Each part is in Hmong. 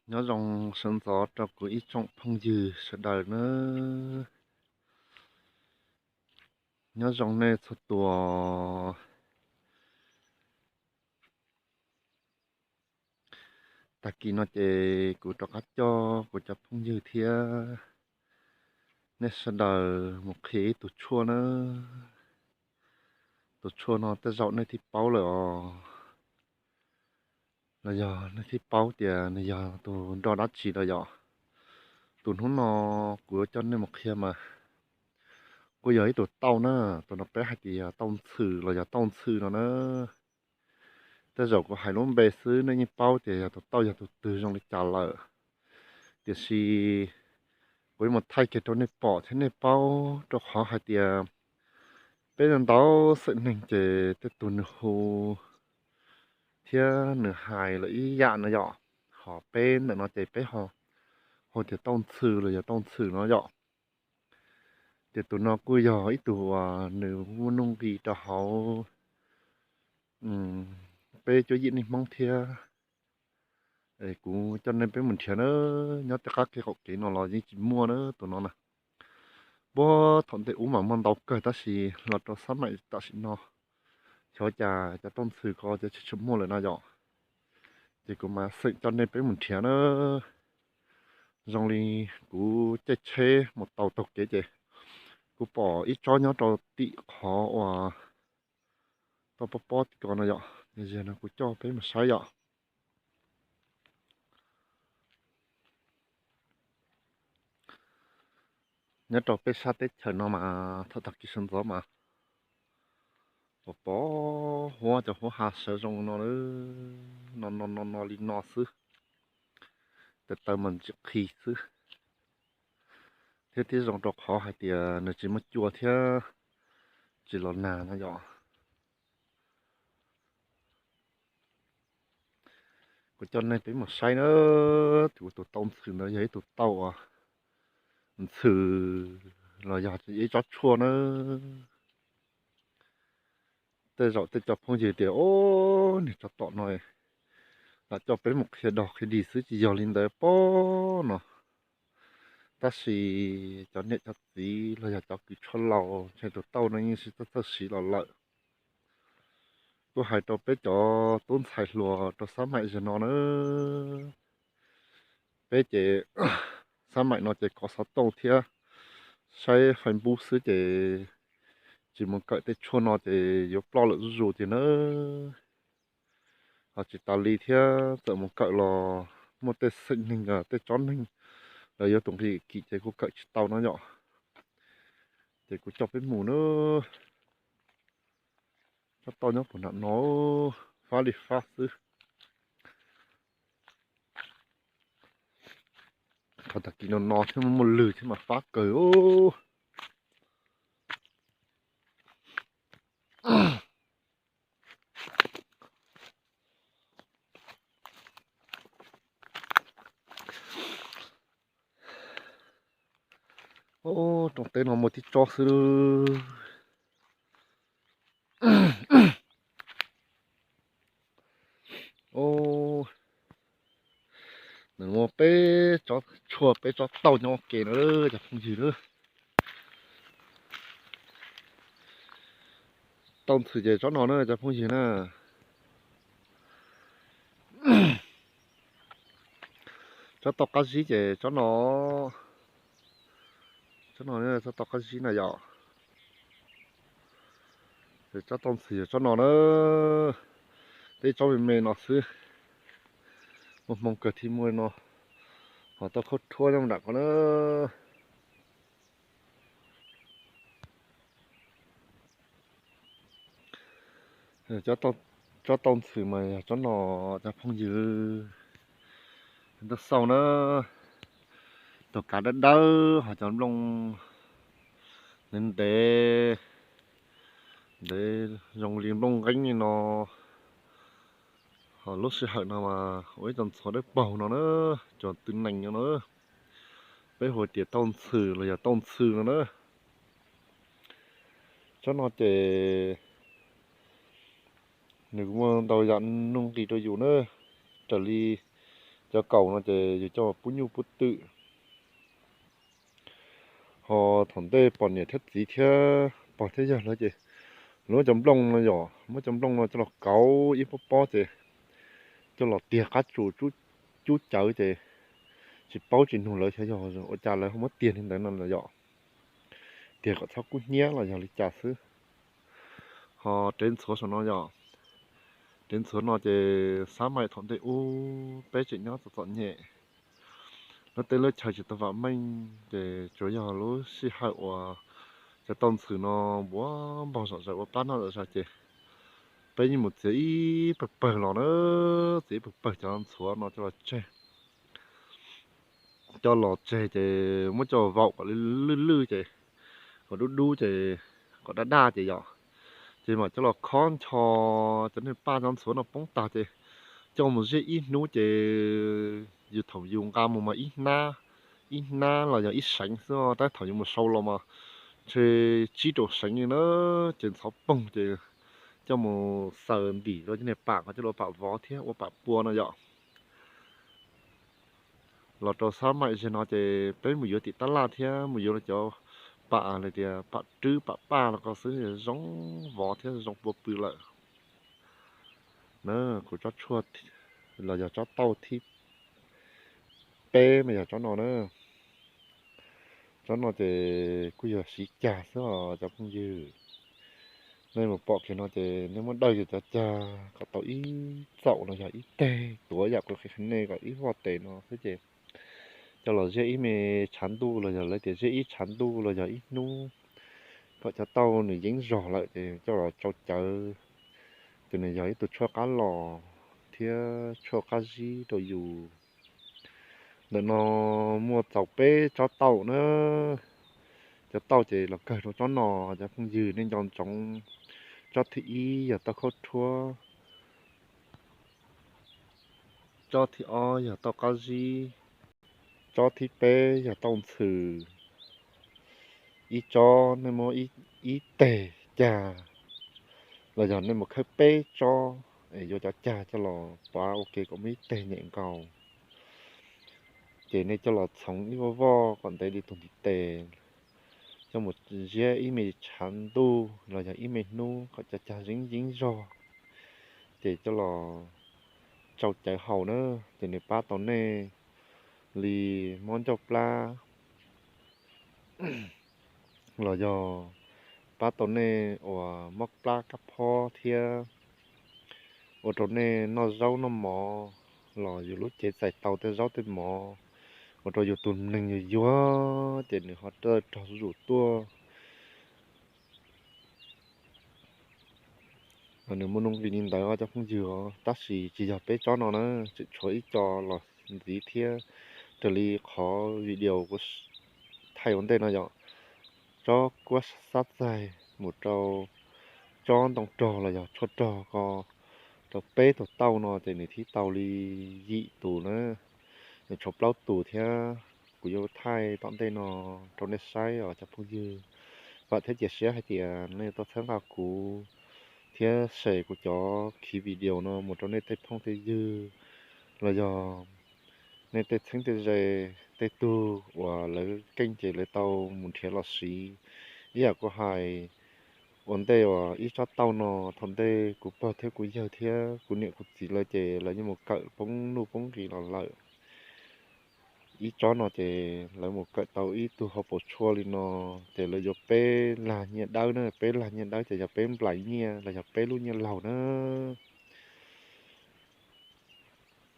Nyob zoo sawv ntxov rau kuv ib tsoom phooj ywg sawv daws nawb. Nyob zoo nej txhua tus. Tag kis no ces kuv rov qab coj kuv cov phooj ywg thiab nej sawv daws mus qhia ib tug tshuaj na. Tus tshuaj no tej zaum nej twb paub lawm os, los yog nej twb paub tias nws yog tus nrog dab tsi lawm yom. Tus hnub no kuv yuav coj nej mus qhia mas kuj yog ib tug tauj na. Tus no peb hais tias yog tauj ntxhw los yog tauj ntxhw no na. Tej zaum kuv hais lub npe xwb nej yeej paub tias yog tus tauj yog tus twg zoo li cas lawm. Tiam sis kuv yuav mus thaij kiag rau nej pom thiab nej paub rau qhov hais tias peb ntau xeem neeg ces tej tug nws hu thiab nws hais lawm ib yam no yom. Ho peb ntawm no ces peb ho hu tias tauj ntxhw los yog tauj ntxhw no yom. Ces tus no kuj yog ib tug uas nws muaj nuj nqis rau hauv peb cuab yim neej Hmoob thiab. Kuv coj nej peb mus nrhiav na, nyob tej qab kev qaum kev no los yeej tsis muaj na tus no na. Puag thaum ntej ub mas muaj ntau kawg tab sis los rau xab maim tam sim no xyov cas cov tauj ntxhw ko ces tsis tshua muaj lawm no yom. Ces kuv mam xeem coj nej peb mus nrhiav na. Zoo li kuv caij tsheb mus taus taug kev ces kuv pom ib tsob nyob rau tim qhov uas toj pob pob tim ko no yom. Yog no kuv coj peb mus saib yom. Nyob rau peb sab teb chaws no mas thaum tag kis sawv ntxov mas pom pom huab cov huab ha sawv zoo no, no no no no li no xwb. Tes taw mas ntsim qhi xwb, thiab tib zoo rau qhov hais tias nws tsis muaj cua thiab tsis los nag no yom. Kuv coj nej peb mus saib na, tus tauj ntxhw ntawd yog ib tug tauj uas ntxhw los yog ib tsob tshuaj na. Tej zaum tej cov phooj ywg tias, o, niag tsov tom no lam coj peb mus qhia dog qhia dig xwb, tsis yog li ntawd pob no. Tab sis cov niam cov txiv los yog cov kws tshuaj laus ntshe tus tauj no yeej sib txawj txawj siv los lawm. Kuj hais rau peb cov tub ntxhais hluas rau xab maim zaum no na, peb ces xab maim no ces kov xov tooj thiab saib Facebook xwb ces tsis mus kawm tej tshuaj no ces yuav ploj lawm zuj zus tiag na. Ho tsis tas li thiab txawm mus kawm los muaj tej xeem neeg tej tsob neeg lawv yuav tus nqi kim ces kuj kawm tsis tau no yom. Ces kuv coj peb mus na. Tsob tauj nyob puag nram no, fab li fab xwb. Thaum tag kis no no thiab muaj lwg thiab mas fab kawg. Rooj teb no muaj tib tsob xwb. Nws muaj peb tsob tshuaj peb tsob tauj nyob ua ke na cov phooj ywg na. Tauj ntxhw ces tsob no na cov phooj ywg na. Tsob tauj qab zib ces tsob no, tsob no tsob tauj qab zib na yom. Tsob tauj ntxhw yog tsob no na. Teb tsob me me no xwb. Muaj hmoo kawg thiaj muaj no. Ho tauj khaub rhuab nyob nram ko na. Tsob tauj ntxhw mas yog tsob no cov phooj ywg. Ntau xau na, tus kav dawb dawb ho cov nplooj ntev ntev, ntev zoo li nplooj nqeeb li no. Ho lub sij hawm no mas ua ib co ntxhuav dawb paug no na, cov tw nees no na. Peb hu tias tauj ntxhw los yog tauj ntxhw no na. Tsob no ces nws kuj muaj ntau yam nuj nqis rau yus na, raws li Cov kaum no ces yus coj pub nyuj pub twm. Ho thaum ntej pom niam thiab txiv thiab pog thiab yawg lawv ces lawv muab cov nplooj no yom, muab cov nplooj no coj los kauv ib pob pob ces coj los tiag qab tsuas cub cawv ces tsis paub tsis nug lawv xyov yog ua cas lawv ho muab tiag li ntawd no los yom, tiag kom txhob kub hnyiab los yog li cas xwb. Ho rev ntxhuav saum no yom, rev ntxhuav no ces xab maim thaum ntej ub peb tseem nyob txom txom nyem, lub teb lub chaw tsis tau vam meej ces tsuas yog lub sij hawm uas cov tauj ntxhw no npuav npog zom zaws ua pab noj zom zaws ces peb yeej mus txiav ib pawg pawg los na, txiav ib pawg pawg cov ntxhuav no coj los tseg, coj los tseg ces muab coj vaum kom lwj lwj ces kom dub dub ces kom daj daj ces yom, ces mam coj los khob ncho cov niag paj cov ntxhuav no poob tag ces coj mus ziab ib hnub ces yus thaum yus nqa mus mas ib hnab, ib hnab los yog ib seev xwb, tab thaum yus mus sau los mas ntshe tsib rau seev li na, ces ntxhov poog ces coj mus xaws ntim rau cov niag pam ko coj los pam vov thiab ua pam pua no yom. Los rau xab maim zeg no ces peb mus yuav tim tab laj thiab mus yuav rau cov pam li tias pam rwb pam paj los ko xwb zoo vov thiab zoo pua pw lawm. Na, kuv tsob tshuaj los yog tsob tauj thib peb mas yog tsob no na. Tsob no ces kuj yog siv cag xwb os cov phooj ywg. Nej mus pom kiag no ces nej muab dawj yus cov cag kom tau ib txaum los yog ib teg tuav yam kuv qhia nej kom ib voj tes no xwb ces coj los ziab ib me tshav ntuj los yog lawv tias ziab ib tshav ntuj los yog ib hnub kom cov tauj nws yeeb zog lawm ces coj los tsau cawv. Ces nws yog ib tug tshuaj qab los thiab tshuaj qab zib rau yus. Ntawm no muaj txaus peb tsob tauj na. Cov tauj ces los kawg rau tsob no, cov phooj ywg nej nco ntsoov. Tsob thib ib yog tauj khaub rhuab, tsob thib ob yog tauj qab zib, tsob thib peb yog tauj ntxhw. Ib tsob nej muab ib teg cag los yog nej mus khawb peb tsob es yuav cov cag coj los pav ua ke kom muaj ib teg nyem nkaus. Ces nej coj los txhoov ib voj voj kom ntev li tus ntiv tes, coj mus ziab ib me tshav ntuj los yog ib me hnub kom cov cag zeeb yeeb zog, ces coj los tsau cawv haus na, ces nws pab tau nej li mob ncauj plab los yog pab tau nej uas mob plab kab phob thiab ua rau nej noj zaub noj mov los yus lub cev txais tau tej zaub tej mov, ua rau yus tus neeg yuag yuag ces nws ho rog zuj zus tuaj. Nws muaj nuj nqis li ntawd cov phooj ywg os, tab sis tsis yog peb tsob no na, tseem tshuav ib co los ntxiv thiab. Raws li qhov video kuv thaij ua ntej no yom, tsob kuab xab txaig mus rau tsob ntoo rog los yog tshuaj rog ko, rau peb tug tauj no ces nws thiaj tau li yim tus na, nws tshuav plaub tus thiab. Kuv yuav thaij tom ntej no rau nej saib os cov phooj ywg. Vam thiab cia siab hais tias nej yuav tau txhawb nqa kuv thiab share kuv cov khiv video no mus rau nej tej phooj tej ywg los yog nej tej txheeb tej ze, tej tug uas lawv keej ces lawv tau mus nrhiav los siv. Ib yam kuv hais ua ntej uas ib tsob tauj no thaum ntej kuv pog thiab kuv yawg thiab kuv niam kuv txiv lawv ces lawv yeej mus kawm poob nuj poob nqis los lawm. Ib tsob no ces lawv mus kawm tau ib tug hauv paus tshuaj li no, ces lawv yuav peb lag nyiaj dawb na, peb lag nyiaj dawb ces yog peb nplais nyiaj los yog peb lub nyiaj laug na.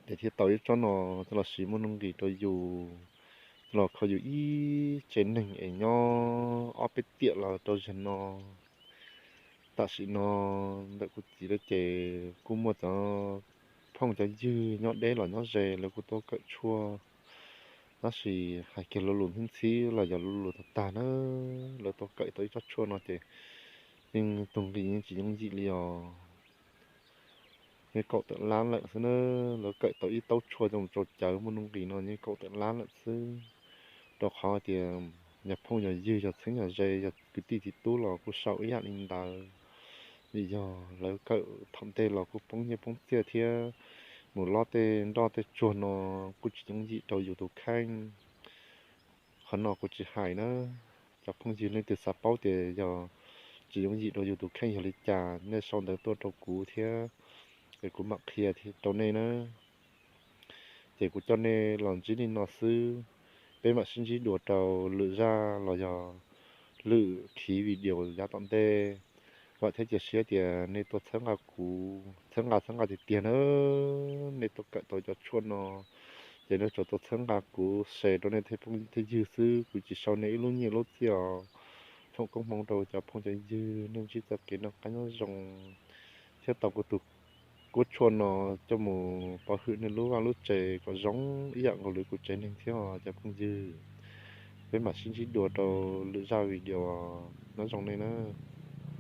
Ces thiaj tau ib tsob no coj los siv muaj nuj nqis rau yus, coj los kho yus ib tsev neeg es nyob ob peb tiam los rau zaum no. Tam sim no ntawm kuv txiv lawv ces kuj muaj cov phooj cov ywg nyob deb los nyob ze lawv kuj tuaj kawm tshuaj, tab sis hais kiag lo lus ntxhib ntxhib los yog lo lus tag tag na, lawv tuaj kawm tau ib tsob tshuaj no ces yeej tus nqi yeej tsis yooj yim li os. Yeej kaum tawm lab lawm xwb na, lawv kawm tau ib taub tshuaj coj mus tsau cawv muaj nuj nqis no yeej kaum tawm lab lawm xwb. Rau qhov tias yog phooj yog ywg yog txheeb yog ze yog kwv tij txiv tub los kuj sau ib yam li ntawd, vim yog lawv kawm thaum ntej los kuj poob nyiaj poob txiaj thiab mus lob tej nroj tej tsuag no kuj tsis yooj yim rau yus tus kheej. Qhov no kuv tsis hais na, cov phooj ywg leej twg xav paub tias yog tsis yooj yim rau yus tus kheej yog li cas nej sau ntawv tuaj rau kuv thiab, es kuv mam qhia rau nej na. Ces kuv coj nej los ntsib li no xwb, peb mam sib ntsib dua rau lwm zaj los yog lwm khiv video yav tom ntej. Vam thiab cia siab tias nej tuaj txhawb nqa kuv, txhawb nqa txhawb nqa tiag tiag na. Nej tuaj kawm tau cov tshuaj no ces nej tsuas tuaj txhawb nqa kuv, share rau nej tej phooj tej ywg xwb, kuv tsis sau nej ib lub nyiaj lub txiaj os. Foom koob hmoov rau cov phooj cov ywg, nej ntsib txoj kev noj qab nyob zoo thiab tau kuv tus kuab tshuaj no coj mus pov hwm nej lub vaj lub tsev kom zoo ib yam nkaus li kuv tsev neeg thiab os cov phooj ywg. Peb mam sib ntsib dua rau lwm zaj video, nyob zoo nej na.